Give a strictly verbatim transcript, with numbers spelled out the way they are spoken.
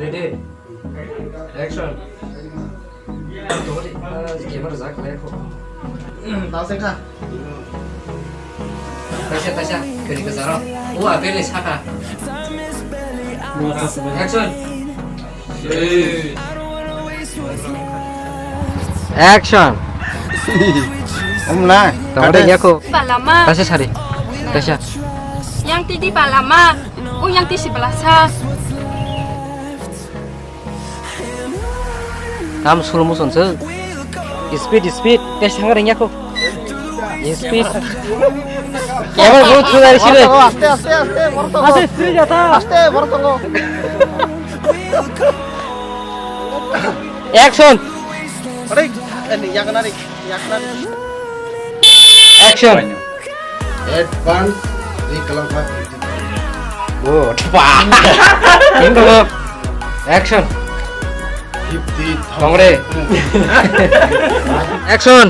Ready? Action. Camera jak le ko. Tao se kha. Taisa, taisa, kiri ke zaro. Wa, beli saka. Action. Action. Umla. Tongde yako. Palama. Taisa sari. Taisa. Yang tidi palama. Oh, yang tisi belasa. Tam slow motion se. Speed, speed. Tei sanga rengya ko. Speed. Ebar bahut khulai sile. Aste, aste, aste, borok tongo. Aste, speed jata. Aste, borok tongo. Action. Adik, ini yang kena nih, yang kena nih. Action. Advance di kelompok. Oh, cepat. Ini dulu. Action. Fifty thousand. Tongre. Action.